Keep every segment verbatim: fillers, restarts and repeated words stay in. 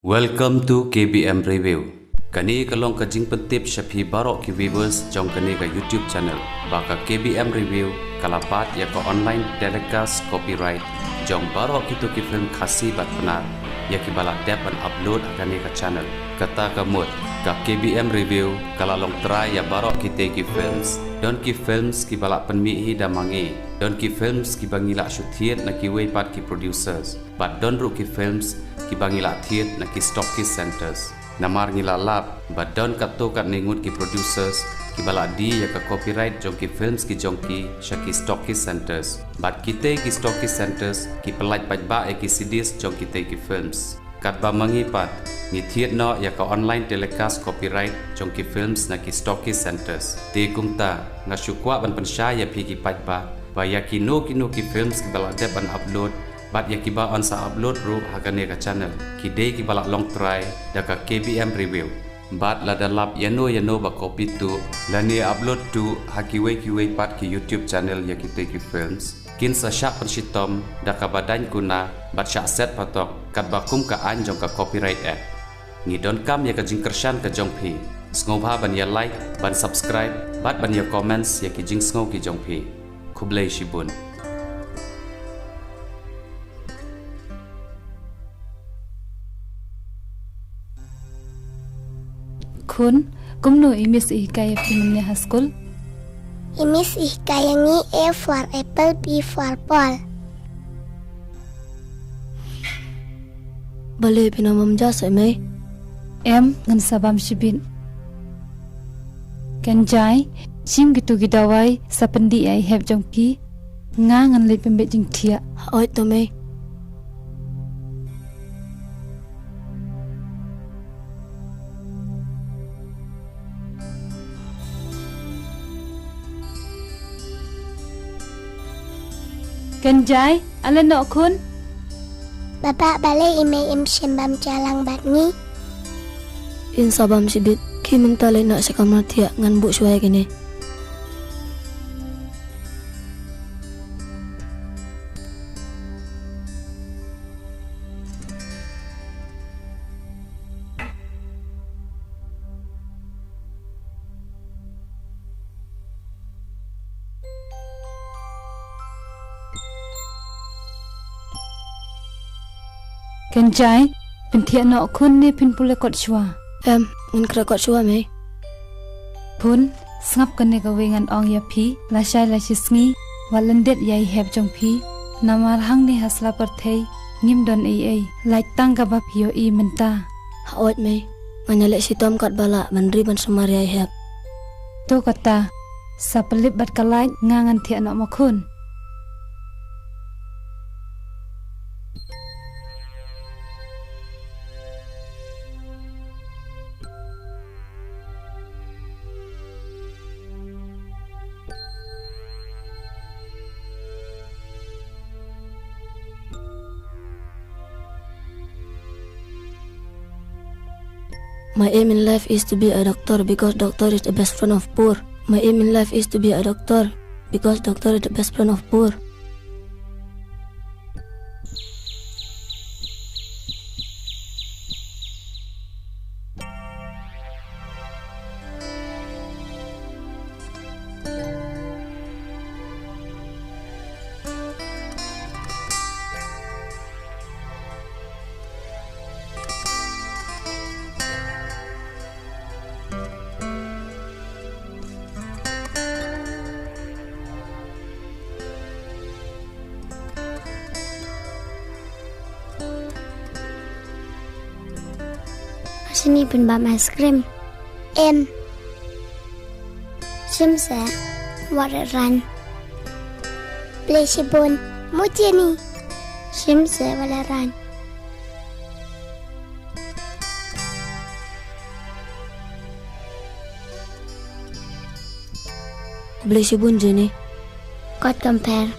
Welcome to K B M Review. Kane ka long ka jingpyntip sha phi baroh ki viewers jong kane ka YouTube channel, ba ka K B M Review ka la bat ïa ka online telecast copyright jong baroh kito ki film Khasi bad Pnar, ïa kiba la dep ban upload ha kane ka channel. Kata ka mut, ka K B M Review ka la long trai ïa baroh kitei ki films. Don ki films kiba la pynmih hi da ma ngi. Don ki films kiba ngi la shu thied na kiwei pat ki producers. Bad don ruh ki films kiba ngi la thied na ki Stockist Centres. Namar ngi la lap ba don katto katne ngut ki producers kiba la die ïa ka copyright jong ki films ki jong ki sha ki Stockist Centres. Bad kitei ki Stockist Centres ki pyllait paidbah ïa ki C Ds jong kitei ki films. Katba ma ngi pat, ngi thied noh ïa ka online telecast copyright jong ki films na ki Stockist Centres. Te kumta, nga shu kwah ban pynshai ïa phi ki paidbah ba ïa kino kino ki films kiba la dep ban upload bad ïa kiba yn sa upload ruh ha kane ka channel, ki dei kiba la long trai da ka K B M Review. Bad lada lap ïano ïano ba copy tuh lane upload tuh ha kiwei kiwei pat ki YouTube channel ïa kitei ki films, kin sa shah pynshitom da kaba daiñ kuna bad shah set patok katba kum ka aiñ jong ka Copyright Act. Ngi donkam ïa ka jingkyrshan ka jong phi. Sngewbha ban ïa like, ban subscribe bad ban ïa comments ïa ki jingsngew ki jong phi. Khublei shibun. Khun, kumno i miss i hikai ïa phi mynne ha skul? I miss i hikai ïa ngi A for apple, P for Paul. Balei phi nang bam ja seh, mei? Em, ngan sa bam shibit. Kynjai, shim kito ki dawai sa pyndih ïa i hep jong phi. Nga ngan leit pynbeit jingthiah. Hooid to, mei. Kynjai, ale noh khun. Baba, balei i mei im shym bam ja lang bad ngi? In sa bam shibit, khie mynta leit noh sha kamra thiah, ngan buh shuwa ïa kine. Kynjai, phin thiah noh khun ne phin pule kot shuwa? Em, ngan khreh kot shuwa, mei. Khun, sngap kane kawei ngan ong ïa phi, lashai lashisngi wat lyndet ïa i hep jong phi. Namar hangne ha sla pyrthei ngim don ei ei, lait tang kaba phi ïohi mynta. Hooid mei, ngan ïaleh shitom katba lah ban ri ban sumar ïa i hep. To kata, sa pynlip bad ka lait, nga ngan thiah noh ma khun. My aim in life is to be a doctor because doctor is the best friend of poor. My aim in life is to be a doctor because doctor is the best friend of poor. Shini phin bam ice cream. Em. Shim se, wat rang. Ple shibun, mutiani. Shim se, wat rang. Ple shibun, Jenny. Kot compare.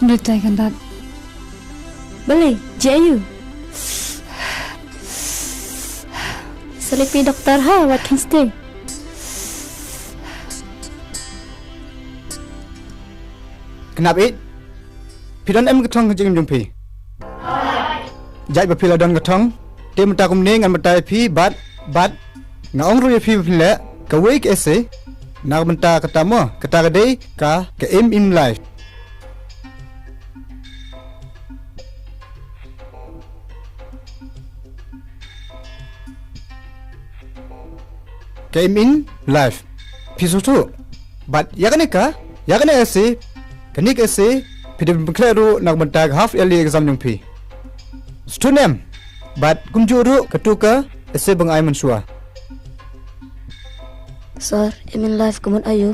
Ndu tai kan dat. Balei, jia ïu. Salipi doktor ha, wat khein stay. Khynnah ïeit, phi don em ka thong ka jingim jong phi? Jait ba phi la don ka thong, te mynta kumne ngan mynta ïa phi, bad, bad, nga ong ruh ïa phi ba phin leh kawei ka essay na ka bynta kata mo, kata ka dei ka, ka aim in life. Ka aim in life. Phi sngewthuh? Bad ïa kane ka, ïa kane essay, kane ka essay, phi dei ban pynkhreh ruh na ka bynta ka half yearly exam jong phi. Sngewthuh ne em? Bad kumjuh ruh katto ka essay ba nga ai mynshuwa. Sir, aim in life ka mut aïu?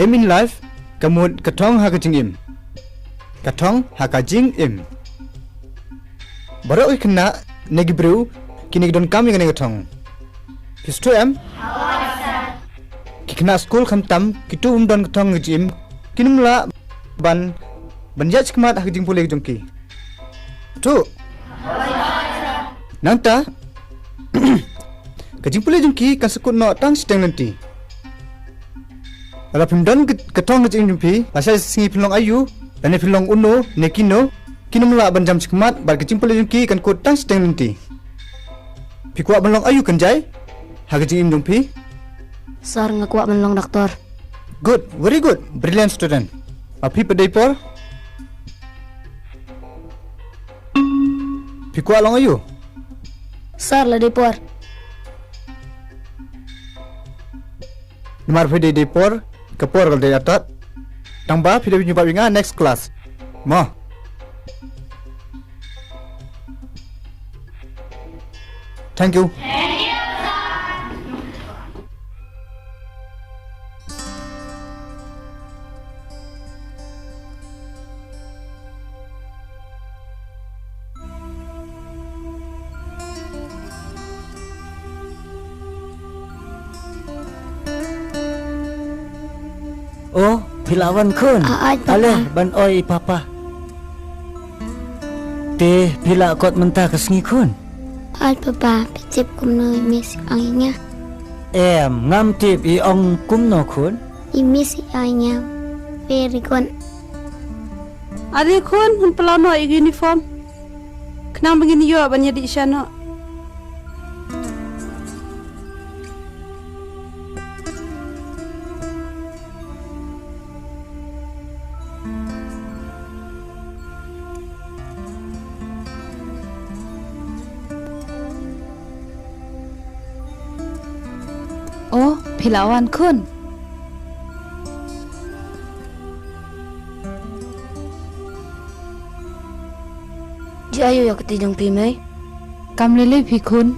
Aim in life ka mut ka thong ha ka jingim. Ka thong ha ka jingim. Baroh ki khynnah ne ki briew kine ki donkam ïa kane ka thong. Phi sngewthuh em? Ki khynnah skul khamtam kito kim don ka thong ka jingim, kin ym lah ban, ban ïaid shakhmat ha ka jingpule jong ki. Sngewthuh? Nangta ka jingpule jong ki kan sa kut noh tang shiteng lynti. Lada phim don ka, ka thong ka jingim jong phi, lashai sngi phin long aïu, lane phin long uno ne kino, kin ym lah ban jam shakhmat, bad ka jingpule jong ki kan kut tang shiteng lynti. Phi kwah ban long aïu Kynjai ha ka jingim jong phi? Sir, nga kwah ban long doktor. Good, very good, brilliant student. Ma phi pat dei por? Phi kwah long aïu? Sir, la dei por. Namar phi dei dei por, ka por ka la dei atat. Tang ba phi dei ban ïa pap ïa nga next class. Mo. Thank you. O, phi la wan khun. Ah, ai, papa. Ale, ban oi i papa. Te phi la kot mynta ka sngi khun? Ai papa, phi tip kumno i miss i ong ïa nga? Em, ngam tip i ong kumno khun? I miss i ong ïa nga, very good. Are khun, hun pynlaw noh ïa ka uniform. Khnang ba ngin ïoh ban ïadih sha noh. O, phi la wan khun. Jia ïa ka kti jong phi mei. Kam lei lei phi khun.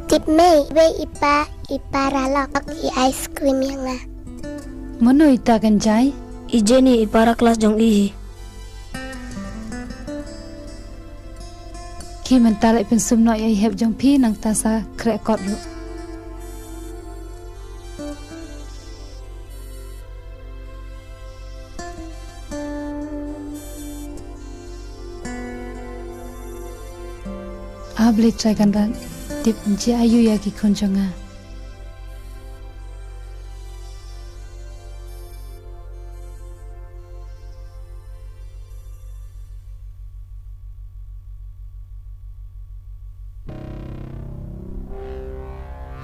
Tip mei, wei i pa, i para lok i ice cream ïa nga. Mano ita Kynjai? I Jenny, i para klas jong i hi. Ki mynta leh pynsum noh ïa i hep jong phi, nangta sa khreh kot ruh. A Blei Trai Kynrad, tip jia ïa ki khun jong nga.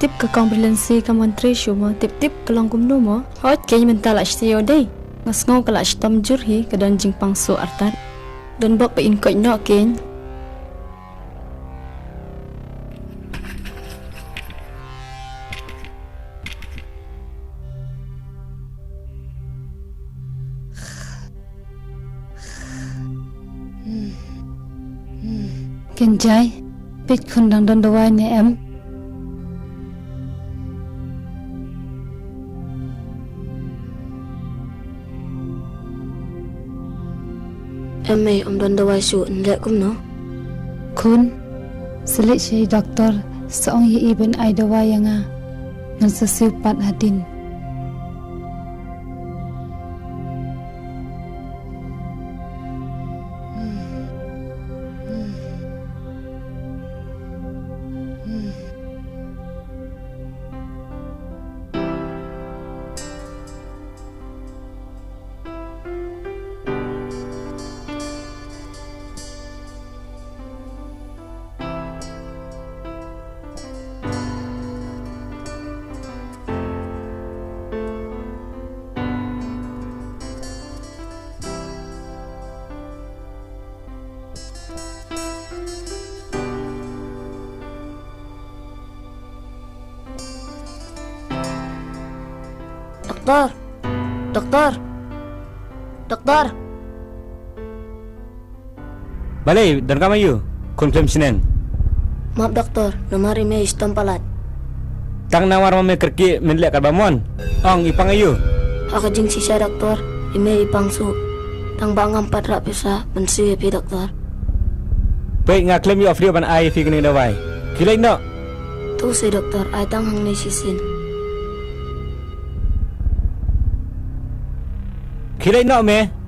Tip ka kong Brilliancy kam wan trei shuh mo, tip tip ka long kumno mo. Hooid keiñ mynta la shu ïoh dei. Nga sngew ka la shitom jur hi, ka don jingpang suh artat. Don bok ba in koit noh keiñ. Kynjai, peit khun dang don dawai ne em? Em mei, ym don dawai shuh, yn leh kumno? Khun, sa leit sha i doktor, sa ong ïa i ban ai dawai ïa nga. Ngan sa siew pat hadien. Doktor. Doktor. Doktor. Balei, don kam aiu? Khun khlem shneng. Map doktor, namar i mei i shitom palat. Tang namar ma me kyrkieh men leh katba mon. Ong i pang aiu? Ha ka jingshisha doktor, i mei i pang shuh. Tang ba ngam pat rah pisa ban siew ïa phi doktor. Peit nga khlem ïoh free ban ai ïa phi kane ka dawai. Khie leit noh. To seh doktor, ai tang hangne shisien. Khie leit noh me.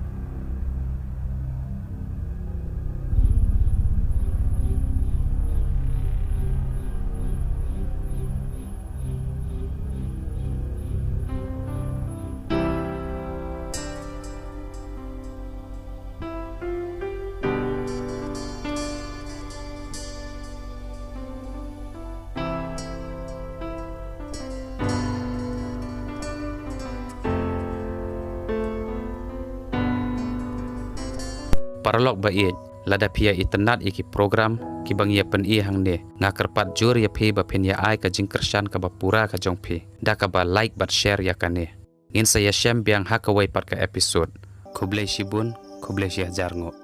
Paralok ba ïeit, lada phi ïa itynnad ïa ki program kiba ngi ïa pyni hangne, nga kyrpad jur ïa phi ba phin ïa ai ka jingkyrshan kaba pura ka jong phi da kaba like bad share ïa kane. Ngin sa ïashem biang ha kawei pat ka episode. Khublei shibun, khublei shihajar nguh.